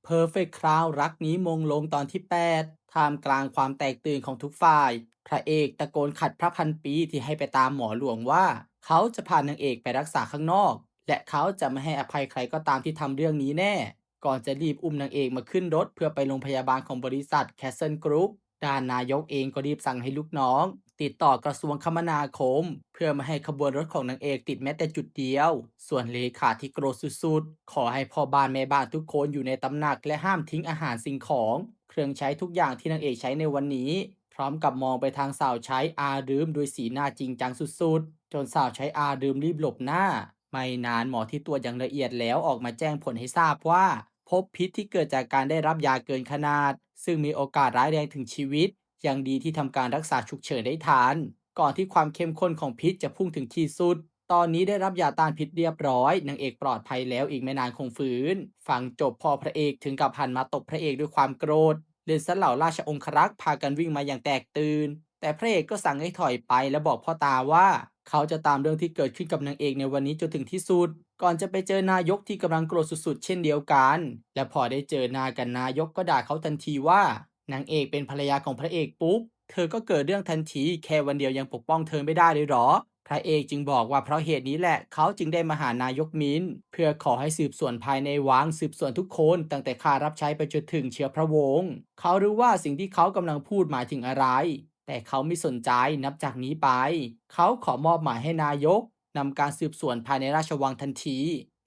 Perfect Crown ລັກນີ້ມົງລົງຕອນທີ ແປດ ທ່າມກາງຄວາມແຕກຕື່ນຂອງທຸກຝ່າຍ, ພະເອກຕະໂກນຂັດພະພັນປີທີ່ໃຫ້ໄປຕາມໝໍຫຼວງວ່າ ເຂົາຈະພານາງເອກໄປຮັກສາຂ້າງນອກ ແລະ ເຂົາຈະໄມ່ໃຫ້ອະໄພໃຄກໍຕາມທີ່ທຳເລື່ອງນີ້ແນ່. ກ່ອນຈະຣີບອຸ້ມນາງເອກມາຂຶ້ນລົດເພື່ອໄປໂລງພະຍາບານຂອງບໍລິສັດ Castle Group, ດ້ານນາຍົກເອງກໍຣີບສັ່ງໃຫ້ລູກນ້ອງຕິດຕໍ່ກະຊວງຄະມະນາຄົມ ເພື່ອບໍ່ໃຫ້ຂະບວນລົດຂອງນາງເອກຕິດແມ້ແຕ່ຈຸດດຽວ. ສ່ວນເລຂາທີ່ໂກຣດສຸດໆ ຂໍໃຫ້ພໍ່ບ້ານແມ່ບ້ານທຸກຄົນຢູ່ໃນຕຳໜັກ ແລະ ຫ້າມຖິ້ງອາຫານ, ສິ່ງຂອງ, ເຄື່ອງໃຊ້ທຸກຢ່າງທີ່ນາງເອກໃຊ້ໃນວັນນີ້, ພ້ອມກັບມອງໄປທາງສາວໃຊ້ອາລືມດ້ວຍສີໜ້າຈິງຈັງສຸດໆ ຈົນສາວໃຊ້ອາລືມຣີບຫຼົບໜ້າ. ໄມ່ນານ, ໝໍທີ່ກວດຢ່າງລະອຽດແລ້ວອອກມາແຈ້ງຜົນໃຫ້ຊາບວ່າ ພົບພິດທີ່ເກີດຈາກການໄດ້ຮັບຢາເກີນຂະໜາດ, ຊຶ່ງມີໂອກາດຮ້າຍແຮງເຖິງຊີວິດ. ຍັງດີທີ່ທຳການຮັກສາສຸກເສີນໄດ້ທັນ, ກ່ອນທີ່ຄວາມເຂັ້ມຂຸ້ນຂອງພິດຈະພຸ່ງເຖິງຂີດສຸດ. ຕອນນີ້ໄດ້ຮັບຢາຕ້ານພິດລຽບຮ້ອຍ, ນາງເອກປອດໄພແລ້ວ, ອີກໄມ່ນານຄົງຟື້ນ. ຟັງຈົບ, ພໍ່ພະເອກເຖິງກັບຫັນມາຕົບພະເອກດ້ວຍຄວາມໂກຣດ, ເລນສະເຫຼົາລາຊະອົງຄະລັກພາກັນວິ່ງມາຢ່າງແຕກຕື່ນ. ແຕ່ພະເອກກໍສັ່ງໃຫ້ຖອຍໄປ ແລະ ບອກພໍ່ຕາວ່າ ເຂົາຈະຕາມເລື່ອງທີ່ເກີດຂຶ້ນກັບນາງເອກໃນວັນນີ້ຈົນເຖິງທີ່ສຸດ, ກ່ອນຈະໄປເຈີນາຍົກທີ່ກຳລັງໂກຣດສຸດໆເຊັ່ນດຽວກັນ. ແລະ ພໍໄດ້ເຈີໜ້າກັນ, ນາຍົກກໍດ່າເຂົາທັນທີວ່າ ນາງເອກເປັນພັນລະຍາຂອງພະເອກປຸກ, ເທີກໍເກີດເລື່ອງທັນທີ, ແຄ່ວັນດຽວຍັງປົກປ້ອງເທີໄມ່ໄດ້ເລີຍເຫລອ? ພະເອກຈຶ່ງບອກວ່າ ເພາະເຫດນີ້ແຫຼະ ເຂົາຈຶ່ງໄດ້ມາຫານາຍົກມິນ ເພື່ອຂໍໃຫ້ສືບສວນພາຍໃນວັງ, ສືບສວນທຸກຄົນ, ຕັ້ງແຕ່ຂ້າຮັບໃຊ້ໄປຈົນເຖິງເຊື້ອພະວົງ. ເຂົາຮູ້ວ່າສິ່ງທີ່ເຂົາກຳລັງພູດໝາຍເຖິງອະໄລ, ແຕ່ເຂົາໄມ່ສົນໃຈ. ນັບຈາກນີ້ໄປ, ເຂົາຂໍມອບໝາຍໃຫ້ນາຍົກນຳການສືບສວນພາຍໃນລາຊະວັງທັນທີ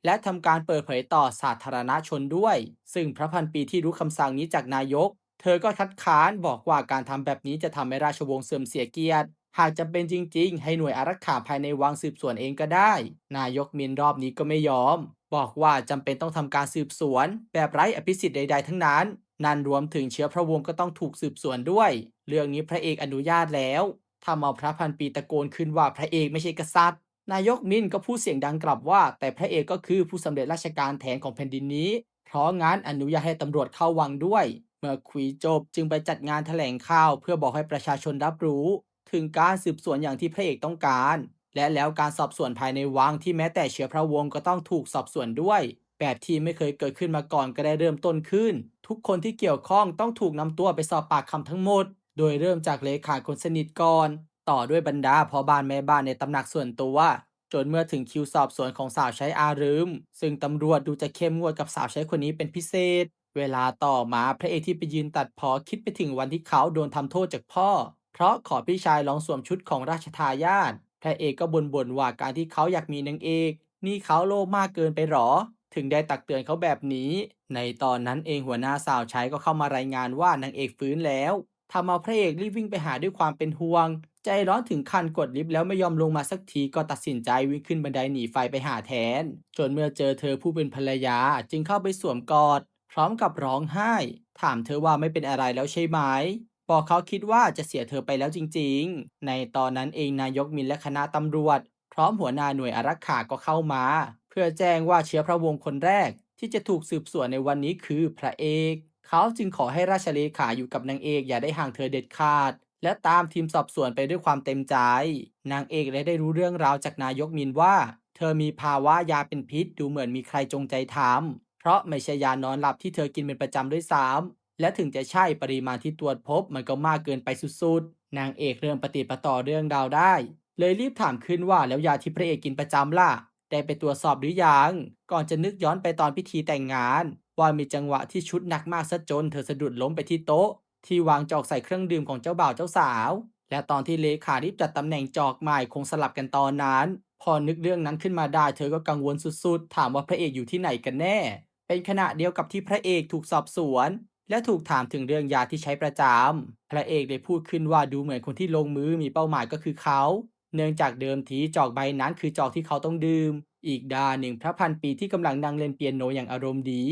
ແລະ ທຳການເປີດເຜີຍຕໍ່ສາທາລະນະຊົນດ້ວຍ. ຊຶ່ງພະພັນປີທີ່ຮູ້ຄຳສັ່ງນີ້ຈາກນາຍົກ, ເທີກໍຄັດຄ້ານ, ບອກວ່າການທຳແບບນີ້ຈະທຳໃຫ້ລາຊະວົງເສື່ອມເສຍກຽດ. ຫາກຈຳເປັນຈິງໆ, ໃຫ້ໜ່ວຍອາລັກຂາພາຍໃນວັງສືບສວນເອງກໍໄດ້. ນາຍົກມິນລອບນີ້ກໍໄມ່ຍອມ, ບອກວ່າຈຳເປັນຕ້ອງທຳການສືບສວນແບບໄຮ້ອະພິສິດໃດໆທັງນັ້ນ. ນັ້ນລວມເຖິງເຊື້ອພະວົງກໍຕ້ອງຖືກສືບສວນດ້ວຍ. ເລື່ອງນີ້ພະເອກອະນຸຍາດແລ້ວ. ທຳເອົາພະພັນປີຕະໂກນຂຶ້ນວ່າ ພະເອກໄມ່ໃຊ່ກະສັດ. ນາຍົກມິນກໍພູດສຽງດັງກັບວ່າ ແຕ່ພະເອກກໍຄືຜູ້ສຳເລັດລາຊະການແທນຂອງແຜ່ນດິນນີ້, ເພາະງານອະນຸຍາດໃຫ້ຕຳຫຼວດເຂົ້າວັງດ້ວຍ. ເມື່ອຄຸຍຈົບຈຶ່ງໄປຈັດງານຖະແຫຼງຂ່າວເພື່ອບອກໃຫ້ປະຊາຊົນຮັບຮູ້ເຖິງການສືບສວນຢ່າງທີ່ພະເອກຕ້ອງການ ແລະ ແລ້ວການສອບສວນພາຍໃນວັງທີ່ແມ້ແຕ່ເຊື້ອພະວົງກໍຕ້ອງຖືກສອບສວນດ້ວຍ ແບບທີ່ໄມ່ເຄີຍເກີດຂຶ້ນມາກ່ອນກໍໄດ້ເລີ່ມຕົ້ນຂຶ້ນ. ທຸກຄົນທີ່ກ່ຽວຂ້ອງຕ້ອງຖືກນຳຕົວໄປສອບປາກຄຳທັງໝົດ, ໂດຍເລີ່ມຈາກເລຂາຄົນສະໜິດກ່ອນ, ຕໍ່ດ້ວຍບັນດາພໍ່ບ້ານແມ່ບ້ານໃນຕຳໜັກສ່ວນຕົວ, ຈົນເມື່ອເຖິງຄິວສອບສວນຂອງສາວໃຊ້ອາລືມ, ຊຶ່ງຕຳຫຼວດດູຈະເຂັ້ມງວດກັບສາວໃຊ້ຄົນນີ້ເປັນພິເສດ. ເວລາຕໍ່ມາ, ພະເອກທີ່ໄປຢືນຕັດພໍຄິດໄປເຖິງວັນທີ່ເຂົາໂດນທຳໂທດຈາກພໍ່ ເພາະຂໍພີ່ຊາຍລອງສວມຊຸດຂອງລາຊະທາຍາດ. ພະເອກກໍບົ່ນໆວ່າການທີ່ເຂົາຢາກມີນາງເອກນີ້ ເຂົາໂລບມາກເກີນໄປຫຣໍ ເຖິງໄດ້ຕັກເຕືອນເຂົາແບບນີ້. ໃນຕອນນັ້ນເອງ, ຫົວໜ້າສາວໃຊ້ກໍເຂົ້າມາລາຍງານວ່ານາງເອກຟື້ນແລ້ວ. ທຳເອົາພະເອກຣີບວິ່ງໄປຫາດ້ວຍຄວາມເປັນຫ່ວງ, ໃຈຮ້ອນເຖິງຂັ້ນກົດລິບແລ້ວໄມ່ຍອມລົງມາສັກທີ, ກໍຕັດສິນໃຈວິ່ງຂຶ້ນບັນໄດໜີໄຟໄປຫາແທນ, ຈົນເມື່ອເຈີເທີຜູ້ເປັນພັນລະຍາຈຶ່ງເຂົ້າໄປສວມກອດ ພ້ອມກັບຮ້ອງໄຫ້, ຖາມເທີວ່າ ໄມ່ເປັນອະໄລແລ້ວໃຊ່ໄໝ? ເພາະເຂົາຄິດວ່າຈະເສຍເທີໄປແລ້ວຈິງໆ. ໃນຕອນນັ້ນເອງ, ນາຍົກມິນ ແລະ ຄະນະຕຳຫຼວດ ພ້ອມຫົວໜ້າໜ່ວຍອາລັກຂາກໍເຂົ້າມາ ເພື່ອແຈ້ງວ່າເຊື້ອພະວົງຄົນແລກທີ່ຈະຖືກສືບສວນໃນວັນນີ້ຄືພະເອກ. ເຂົາຈຶ່ງຂໍໃຫ້ລາຊະເລຂາຢູ່ກັບນາງເອກຢ່າໄດ້ຫ່າງເທີເດັດຂາດ ແລະ ຕາມທີມສອບສວນໄປດ້ວຍຄວາມເຕັມໃຈ. ນາງເອກເລີຍໄດ້ຮູ້ເລື່ອງລາວຈາກນາຍົກມິນວ່າ ເທີມີພາວະຢາເປັນພິດ, ດູເໝືອນມີໃຄຈົງໃຈທຳ, ເພາະໄມ່ໃຊ່ຢານອນຫຼັບທີ່ເທີກິນເປັນປະຈຳດ້ວຍຊ້ຳ. ແລະ ເຖິງຈະໃຊ້, ປະລິມານທີ່ກວດພົບມັນກໍມາກເກີນໄປສຸດໆ. ນາງເອກເລີ່ມປະຕິດປະຕໍ່ເລື່ອງລາວໄດ້, ເລີຍຣີບຖາມຄືນວ່າ ແລ້ວຢາທີ່ພະເອກກິນປະຈຳລະ ໄດ້ໄປກວດສອບຫຼືຍັງ? ກ່ອນຈະນຶກຍ້ອນໄປຕອນພິທີແຕ່ງງານ ວ່າມີຈັງຫວະທີ່ຊຸດໜັກມາກຊະຈົນເທີສະດຸດລົ້ມໄປທີ່ໂຕະທີ່ວາງຈອກໃສ່ເຄື່ອງດື່ມຂອງເຈົ້າບ່າວເຈົ້າສາວ. ແລະ ຕອນທີ່ເລຂາຣີບຈັດຕຳແໜ່ງຈອກໃໝ່ ຄົງສະຫຼັບກັນຕອນນັ້ນ. ພໍນຶກເລື່ອງນັ້ນຂຶ້ນມາໄດ້ ເທີກໍກັງວົນສຸດໆ, ຖາມວ່າພະເອກຢູ່ທີ່ໃນກັນແນ່? ເປັນຂະນະດຽວກັບທີ່ພະເອກຖືກສອບສວນ ແລະ ຖືກຖາມເຖິງເລື່ອງຢາທີ່ໃຊ້ປະຈຳ. ພະເອກໄດ້ພູດຂຶ້ນວ່າ ດູເໝືອນຄົນທີ່ລົງມືມີເປົ້າໝາຍກໍຄືເຂົາ, ເນື່ອງຈາກເດີມທີຈອກໃບນັ້ນຄືຈອກທີ່ເຂົາຕ້ອງດື່ມ. ອີກດ້ານໜຶ່ງ, ພະພັນປີທີ່ກຳລັງນັ່ງຫຼິ້ນປຽໂນຢ່າງອາລົມດີ,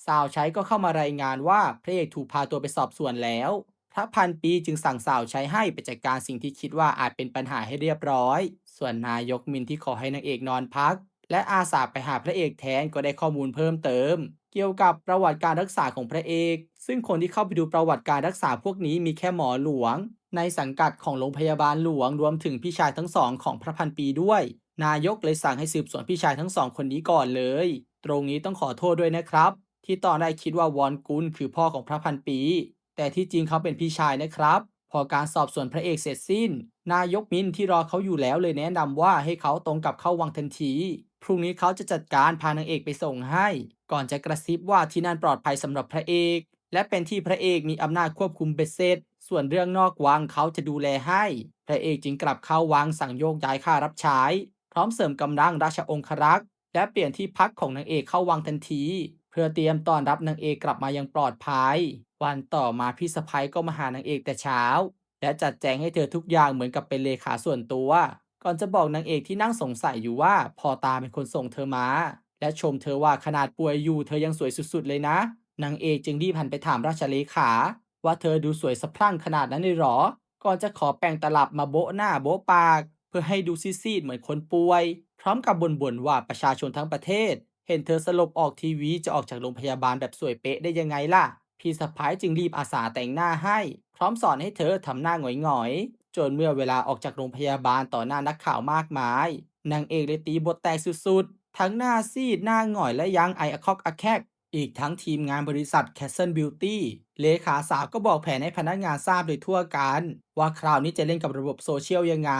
ສາວໃຊ້ກໍເຂົ້າມາລາຍງານວ່າ ພະເອກຖືກພາຕົວໄປສອບສວນແລ້ວ. ພະພັນປີຈຶ່ງສັ່ງສາວໃຊ້ໃຫ້ໄປຈັດການສິ່ງທີ່ຄິດວ່າອາດເປັນບັນຫາໃຫ້ລຽບຮ້ອຍ. ສ່ວນນາຍົກມິນທີ່ຂໍໃຫ້ນາງເອກນອນພັກ ແລະ ອາສາໄປຫາພະເອກແທນ ກໍໄດ້ຂໍ້ມູນເພີ່ມເຕີມກ່ຽວກັບປະຫວັດການຮັກສາຂອງພະເອກ, ຊຶ່ງຄົນທີ່ເຂົ້າໄປດູປະຫວັດການຮັກສາພວກນີ້ມີແຄ່ໝໍຫຼວງໃນສັງກັດຂອງໂລງພະຍາບານຫຼວງ, ລວມເຖິງພີ່ຊາຍທັງສອງຂອງພະພັນປີດ້ວຍ. ນາຍົກເລີຍສັ່ງໃຫ້ສືບສວນພີ່ຊາຍທັງສອງຄົນນີ້ກ່ອນເລີຍ. ຕຣົງນີ້ຕ້ອງຂໍໂທດດ້ວຍນະຄັບ, ທີ່ຕອນແລກຄິດວ່າວອນກຸນຄືພໍ່ຂອງພະພັນປີ, ແຕ່ທີ່ຈິງເຂົາເປັນພີ່ຊາຍນະຄັບ. ພໍການສອບສວນພະເອກເສັດສິ້ນ, ນາຍົກມິນທີ່ລໍເຂົາຢູ່ແລ້ວເລີຍແນະນຳວ່າໃຫ້ເຂົາຕົງກັບເຂົ້າວັງທັນທີ. ພລຸ່ງນີ້ເຂົາຈະຈັດການພານາງເອກໄປສົ່ງໃຫ້, ກ່ອນຈະກະຊິບວ່າທີ່ນັ້ນປອດໄພສຳລັບພະເອກ ແລະ ເປັນທີ່ພະເອກມີອຳນາດຄວບຄຸມເບັດເສັດ, ສ່ວນເລື່ອງນອກວັງເຂົາຈະດູແລໃຫ້. ພະເອກຈຶ່ງກັບເຂົ້າວັງ, ສັ່ງໂຍກຍ້າຍຂ້າຮັບໃຊ້, ພ້ອມເສີມກຳລັງລາຊະອົງຄະລັກ ແລະ ປ່ຽນທີ່ພັກຂອງນາງເອກເຂົ້າວັງທັນທີ ເພື່ອຕຽມຕ້ອນຮັບນາງເອກກັບມາຢ່າງປອດໄພ. ວັນຕໍ່ມາພີ່ສະໃພ້ກໍມາຫານາງເອກແຕ່ເຊົ້າ ແລະ ຈັດແຈງໃຫ້ເທີທຸກຢ່າງເໝືອນກັບເປັນເລຂາສ່ວນຕົວ, ກ່ອນຈະບອກນາງເອກທີ່ນັ່ງສົງໄສຢູ່ວ່າພໍ່ຕາເປັນຄົນສົ່ງເທີມາ ແລະ ຊົມເທີວ່າຂະໜາດປ່ວຍຢູ່ເທີຍັງສວຍສຸດໆເລີຍນະ. ນາງເອກຈຶ່ງຣີບຫັນໄປຖາມລາຊະເລຂາວ່າເທີດູສວຍສະພຣັ່ງຂະໜາດນັ້ນເລີຍເຫລອ? ກ່ອນຈະຂໍແປ້ງຕະຫຼັບມາໂບະໜ້າໂບະປາກ ເພື່ອໃຫ້ດູຊີດໆເໝືອນຄົນປ່ວຍ, ພ້ອມກັບບົ່ນໆວ່າປະຊາຊົນທັງປະເທດເຫັນເທີສະຫຼົບອອກທີວີຈະອອກຈາກໂລງພະຍາບານແບບສວຍເປະໄດ້ຍັງໄງລະ? ພີ່ສະໃພ້ຈຶ່ງຣີບອາສາແຕ່ງໜ້າໃຫ້, ພ້ອມສອນໃຫ້ເທີທຳໜ້າຫງອຍໆ, ຈົນເມື່ອເວລາອອກຈາກໂລງພະຍາບານຕໍ່ໜ້ານັກຂ່າວມາກມາຍ, ນາງເອກເລີຍຕີບົດແຕກສຸດໆ, ທັງໜ້າຊີດ, ໜ້າຫງອຍ ແລະ ຍັງໄອອະຄອກອະແຄກ. ອີກທັງທີມງານບໍລິສັດ Castle Beauty ເລຂາສາວກໍບອກແຜນໃຫ້ພະນັກງານຊາບໂດຍທົ່ວກັນວ່າຄາວນີ້ຈະຫຼິ້ນກັບລະບົບໂຊຊຽວຍັງໄງ,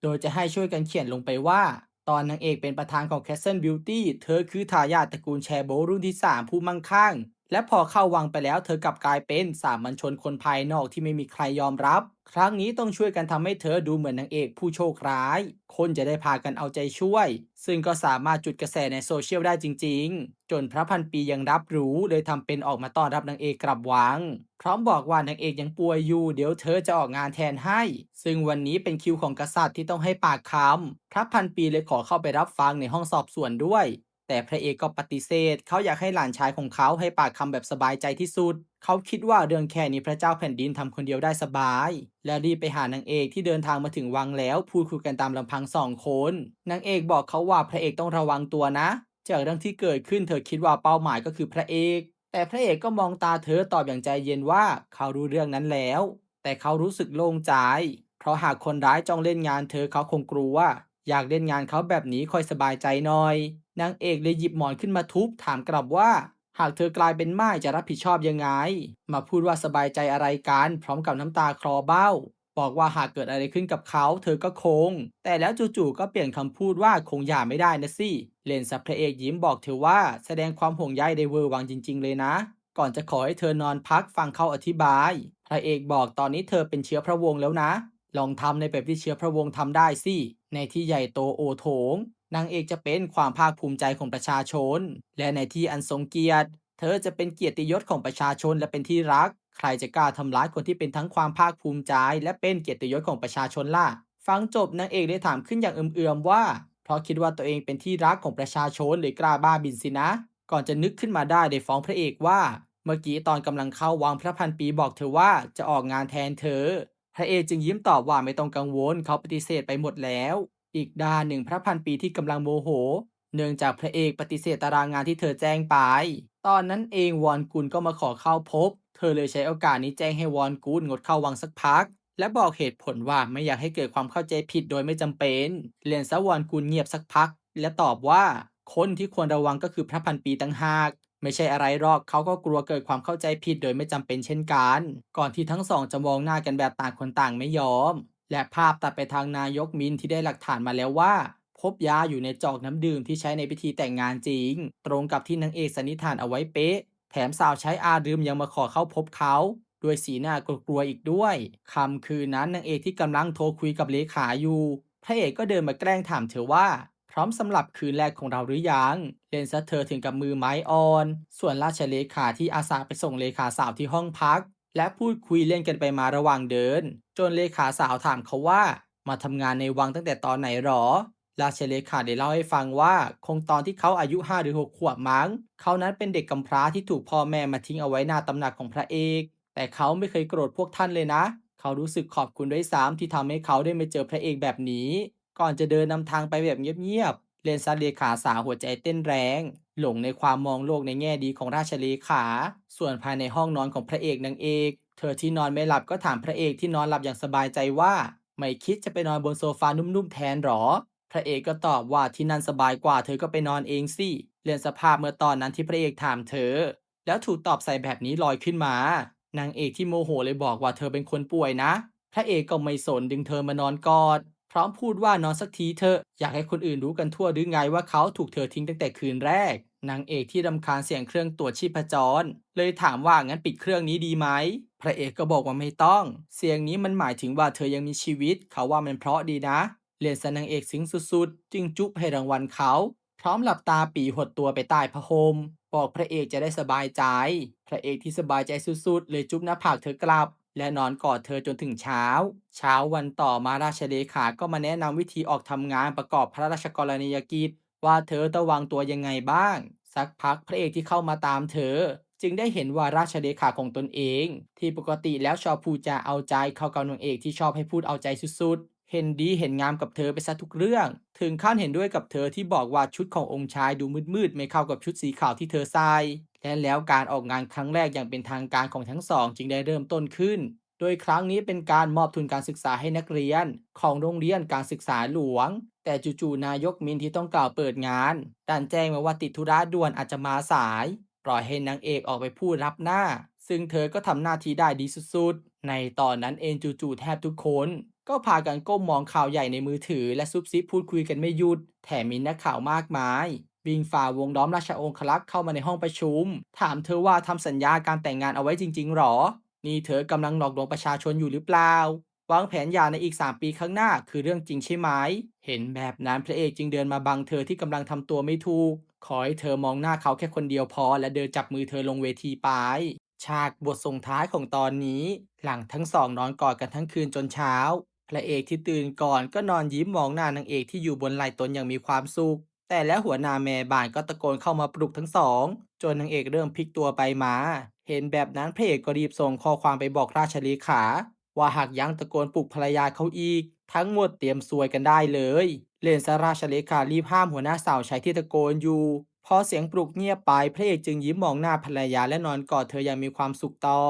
ໂດຍຈະໃຫ້ຊ່ວຍກັນຂຽນລົງໄປວ່າ ຕອນນາງເອກເປັນປະທານຂອງ Castle Beauty ເທີຄືທາຍາດຕະກູນແຊໂບລຸ້ນທີສາມຜູ້ໝັ້ງຄັ່ງ, ແລະ ພໍເຂົ້າວັງໄປແລ້ວເທີກັບກາຍເປັນສາມັນຊົນຄົນພາຍນອກທີ່ໄມ່ມີໃຄຍອມຮັບ. ຄັ້ງນີ້ຕ້ອງຊ່ວຍກັນທຳໃຫ້ເທີດູເໝືອນນາງເອກຜູ້ໂຊກຮ້າຍ, ຄົນຈະໄດ້ພາກັນເອົາໃຈຊ່ວຍ, ຊຶ່ງກໍສາມາດຈຸດກະແສໃນໂຊຊຽວໄດ້ຈິງໆ. ຈົນພະພັນປີຍັງຮັບຮູ້ ເລີຍທຳເປັນອອກມາຕ້ອນຮັບນາງເອກກັບວັງ, ພ້ອມບອກວ່ານາງເອກຍັງປ່ວຍຢູ່, ດຽວເທີຈະອອກງານແທນໃຫ້, ຊຶ່ງວັນນີ້ເປັນຄິວຂອງກະສັດທີ່ຕ້ອງໃຫ້ປາກຄຳ. ພະພັນປີເລີຍຂໍເຂົ້າໄປຮັບຟັງໃນຫ້ອງສອບສວນດ້ວຍ, ແຕ່ພະເອກກໍປະຕິເສດ, ເຂົາຢາກໃຫ້ຫຼານຊາຍຂອງເຂົາໃຫ້ປາກຄຳແບບສະບາຍໃຈທີ່ສຸດ. ເຂົາຄິດວ່າເລື່ອງແຄ່ນີ້ພະເຈົ້າແຜ່ນດິນທຳຄົນດຽວໄດ້ສະບາຍ, ແລະ ຣີບໄປຫານາງເອກທີ່ເດີນທາງມາເຖິງວັງແລ້ວ, ພູດຄຸຍກັນຕາມລຳພັງສອງຄົນ. ນາງເອກບອກເຂົາວ່າພະເອກຕ້ອງລະວັງຕົວນະ, ຈາກເລື່ອງທີ່ເກີດຂຶ້ນເທີຄິດວ່າເປົ້າໝາຍກໍຄືພະເອກ, ແຕ່ພະເອກກໍມອງຕາເທີຕອບຢ່າງໃຈເຢັນວ່າເຂົາຮູ້ເລື່ອງນັ້ນແລ້ວ, ແຕ່ເຂົາຮູ້ສຶກໂລ່ງໃຈ, ເພາະຫາກຄົນຮ້າຍຈ້ອງເລ່ນງານເທີເຂົາຄົງກົວ, ຢາກເລ່ນງານເຂົາແບບນີ້ຄ່ອຍສະບາຍໃຈໜ້ອຍ. ນາງເອກເລີຍຫຍິບໝອນຂຶ້ນມາທຸບ, ຖາມກັບວ່າ ຫາກເທີກາຍເປັນໝ້າຍຈະຮັບຜິດຊອບຍັງໄງ? ມາພູດວ່າສະບາຍໃຈອະໄລກັນ ພ້ອມກັບນ້ຳຕາຄລໍເບ້າ. ບອກວ່າຫາກເກີດອະໄລຂຶ້ນກັບເຂົາເທີກໍຄົງ, ແຕ່ແລ້ວຈູ່ໆກໍປ່ຽນຄຳພູດວ່າຄົງຢ່າໄມ່ໄດ້ນະຊິ. ເຫຼັ້ນຊະພະເອກຍິ້ມບອກເທີວ່າສະແດງຄວາມຫ່ວງໃຍໄດ້ເວີວັງຈິງໆເລີຍນະ, ກ່ອນຈະຂໍໃຫ້ເທີນອນພັກຟັງເຂົາອະທິບາຍ. ພະເອກບອກຕອນນີ້ເທີເປັນເຊື້ອພະວົງແລ້ວນະ, ລອງທຳໃນແບບທີ່ເຊື້ອພະວົງທຳໄດ້ຊິ, ໃນທີ່ໃຫຍ່ໂຕໂອໂຖງ, ນາງເອກຈະເປັນຄວາມພາກພູມໃຈຂອງປະຊາຊົນ, ແລະ ໃນທີ່ອັນຊົງກຽດ, ເທີຈະເປັນກຽດຕິຍົດຂອງປະຊາຊົນ ແລະ ເປັນທີ່ຮັກ. ໃຄຈະກ້າທຳລາຍຄົນທີ່ເປັນທັງຄວາມພາກພູມໃຈ ແລະ ເປັນກຽດຕິຍົດຂອງປະຊາຊົນລະ? ຟັງຈົບ, ນາງເອກໄດ້ຖາມຂຶ້ນຢ່າງເອີ່ມໆວ່າ ເພາະຄິດວ່າຕົວເອງເປັນທີ່ຮັກຂອງປະຊາຊົນ ເລີຍກ້າບ້າບິນຊິນະ? ກ່ອນຈະນຶກຂຶ້ນມາໄດ້ ໄດ້ຟ້ອງພະເອກວ່າ ເມື່ອກີ້ຕອນກຳລັງເຂົ້າວັງ ພະພັນປີບອກເທີວ່າຈະອອກງານແທນເທີ. ພະເອກຈຶ່ງຍິ້ມຕອບວ່າ ໄມ່ຕ້ອງກັງວົນ, ເຂົາປະຕິເສດໄປໝົດແລ້ວ. ອີກດ້ານໜຶ່ງ, ພະພັນປີທີ່ກຳລັງໂມໂຫ ເນື່ອງຈາກພະເອກປະຕິເສດຕາລາງງານທີ່ເທີແຈ້ງໄປ. ຕອນນັ້ນເອງ ວອນກຸນກໍມາຂໍເຂົ້າພົບ, ເທີເລີຍໃຊ້ໂອກາດນີ້ແຈ້ງໃຫ້ວອນກຸນງົດເຂົ້າວັງສັກພັກ ແລະ ບອກເຫດຜົນວ່າໄມ່ຢາກໃຫ້ເກີດຄວາມເຂົ້າໃຈຜິດໂດຍໄມ່ຈຳເປັນ. ເຫຼັ້ນຊະ ວອນກຸນງຽບສັກພັກ ແລະ ຕອບວ່າ ຄົນທີ່ຄວນລະວັງກໍຄືພະພັນປີຕ່າງຫາກ, ໄມ່ໃຊ່ອະໄລຫຼອກ, ເຂົາກໍກົວເກີດຄວາມເຂົ້າໃຈຜິດໂດຍໄມ່ຈຳເປັນເຊັ່ນກັນ. ກ່ອນທີ່ທັງສອງຈະມອງໜ້າກັນແບບຕ່າງຄົນຕ່າງໄມ່ຍອມ ແລະ ພາບຕັດໄປທາງນາຍົກມິນທີ່ໄດ້ຫຼັກຖານມາແລ້ວວ່າ ພົບຢາຢູ່ໃນຈອກນ້ຳດື່ມທີ່ໃຊ້ໃນພິທີແຕ່ງງານຈິງ, ຕົງກັບທີ່ນາງເອກສັນນິຖານເອົາໄວ້ເປະ. ແຖມສາວໃຊ້ອາດື່ມຍັງມາຂໍເຂົ້າພົບເຂົາດ້ວຍສີໜ້າກົວໆອີກດ້ວຍ. ຄ່ຳຄືນນັ້ນ ນາງເອກທີ່ກຳລັງໂທຄຸຍກັບເລຂາຢູ່, ພະເອກກໍເດີນມາແກ້ງຖາມເທີວ່າ ພ້ອມສຳລັບຄືນແລກຂອງເຮົາຫຼືຍັງ? ເຫຼັ້ນຊະເທີເຖິງກັບມືໄມ້ອ່ອນ, ສ່ວນລາຊະເລຂາທີ່ອາສາໄປສົ່ງເລຂາສາວທີ່ຫ້ອງພັກ ແລະ ພູດຄຸຍເລ່ນກັນໄປມາລະຫວ່າງເດີນ, ຈົນເລຂາສາວຖາມເຂົາວ່າ ມາທຳງານໃນວັງຕັ້ງແຕ່ຕອນໄຫນຫຼໍ? ລາຊະເລຂາໄດ້ເລົ່າໃຫ້ຟັງວ່າ ຄົງຕອນທີ່ເຂົາອາຍຸຫ້າຫຼືຫົກຂວບມັງ, ເຂົານັ້ນເປັນເດັກກຳພ້າທີ່ຖືກພໍ່ແມ່ມາຖິ້ມເອົາໄວ້ໜ້າຕຳໜັກຂອງພະເອກ, ແຕ່ເຂົາໄມ່ເຄີຍໂກຣດພວກທ່ານເລີຍນະ, ເຂົາຮູ້ສຶກຂອບຄຸນດ້ວຍຊ້ຳທີ່ທຳໃຫ້ເຂົາໄດ້ມາເຈີພະເອກແບບນີ້. ກ່ອນຈະເດີນນຳທາງໄປແບບງຽບໆ, ເຫຼັ້ນຊະເລຂາສາວຫົວໃຈເຕັ້ນແຮງ, ຫຼົງໃນຄວາມມອງໂລກໃນແງ່ດີຂອງລາຊະເລຂາ. ສ່ວນພາຍໃນຫ້ອງນອນຂອງພະເອກນາງເອກ, ເທີທີ່ນອນໄມ່ຫຼັບກໍຖາມພະເອກທີ່ນອນຫຼັບຢ່າງສະບາຍໃຈວ່າ ໄມ່ຄິດຈະໄປນອນບົນໂຊຟານຸ້ມໆແທນຫຼໍ? ພະເອກກໍຕອບວ່າ ທີ່ນັ້ນສະບາຍກວ່າ, ເທີກໍໄປນອນເອງຊິ. เลื่อนสภาพเมื่อตอนนั้นที่พระเอกถามเธอ แล้วถูกตอบใส่แบบนี้ลอยขึ้นมา นางเอกที่โมโหเลยบอกว่าเธอเป็นคนป่วยนะ พระเอกก็ไม่สน ดึงเธอมานอนกอด พร้อมพูดว่านอนสักทีเถอะ อยากให้คนอื่นรู้กันทั่วหรือไงว่าเขาถูกเธอทิ้งตั้งแต่คืนแรก นางเอกที่รำคาญเสียงเครื่องตรวจชีพจร เลยถามว่า งั้นปิดเครื่องนี้ดีไหม พระเอกก็บอกว่าไม่ต้อง เสียงนี้มันหมายถึงว่าเธอยังมีชีวิต เขาว่ามันเพราะดีนะ เล่นซะนางเอกซึ้งสุดๆ จึงจุ๊บให้รางวัลเขา พร้อมหลับตาปี๋หดตัวไปใต้ผ้าห่ม บอกพระเอกจะได้สบายใจ พระเอกที่สบายใจสุดๆ เลยจุ๊บหน้าผากเธอกลับ และนอนกอดเธอจนถึงเช้า เช้าวันต่อมาราชเลขาก็มาแนะนำวิธีออกทำงานประกอบพระราชกรณียกิจ ว่าเธอต้องวางตัวยังไงบ้าง สักพักพระเอกที่เข้ามาตามเธอ จึงได้เห็นว่าราชเลขาของตนเอง ที่ปกติแล้วชอบพูดจาเอาใจเข้ากับนางเอกที่ชอบให้พูดเอาใจสุดๆ เห็นดีเห็นงามกับเธอไปซะทุกเรื่อง ถึงขั้นเห็นด้วยกับเธอที่บอกว่าชุดขององค์ชายดูมืดๆ ไม่เข้ากับชุดสีขาวที่เธอใส่ และแล้วการออกงานครั้งแรกอย่างเป็นทางการของทั้งสองจึงได้เริ่มต้นขึ้น โดยครั้งนี้เป็นการมอบทุนการศึกษาให้นักเรียนของโรงเรียนการศึกษาหลวง แต่จู่ๆ นายกมินที่ต้องกล่าวเปิดงาน ดันแจ้งมาว่าติดธุระด่วนอาจจะมาสาย ปล่อยให้นางเอกออกไปพูดรับหน้า ซึ่งเธอก็ทำหน้าที่ได้ดีสุดๆ ในตอนนั้นเองจู่ๆ แทบทุกคน ก็พากันก้มมองข่าวใหญ่ในมือถือ และซุบซิบพูดคุยกันไม่หยุด แถมมีนักข่าวมากมาย วิ่งฝ่าวงล้อมราชองครักษ์เข้ามาในห้องประชุม ถามเธอว่าทำสัญญาการแต่งงานเอาไว้จริงๆ หรอ นี่เธอกำลังหลอกลวงประชาชนอยู่หรือเปล่า วางแผนหย่าในอีกสามปีข้างหน้า คือเรื่องจริงใช่ไหม เห็นแบบนั้นพระเอกจึงเดินมาบังเธอที่กำลังทำตัวไม่ถูก ขอให้เธอมองหน้าเขาแค่คนเดียวพอ และเดินจับมือเธอลงเวทีไป ฉากบทส่งท้ายของตอนนี้ หลังทั้งสองนอนกอดกันทั้งคืนจนเช้า พระเอกที่ตื่นก่อนก็นอนยิ้มมองหน้านางเอกที่อยู่บนไหล่ตนอย่างมีความสุข แต่แล้วหัวหน้าแม่บ้านก็ตะโกนเข้ามาปลุกทั้งสอง จนนางเอกเริ่มพลิกตัวไปมา เห็นแบบนั้นพระเอกก็รีบส่งข้อความไปบอกราชเลขา ว่าหากยังตะโกนปลุกภรรยาเขาอีก ทั้งหมดเตรียมซวยกันได้เลย เล่นซะราชเลขารีบห้ามหัวหน้าสาวใช้ที่ตะโกนอยู่ พอเสียงปลุกเงียบไป พระเอกจึงยิ้มมองหน้าภรรยาและนอนกอดเธออย่างมีความสุขต่อ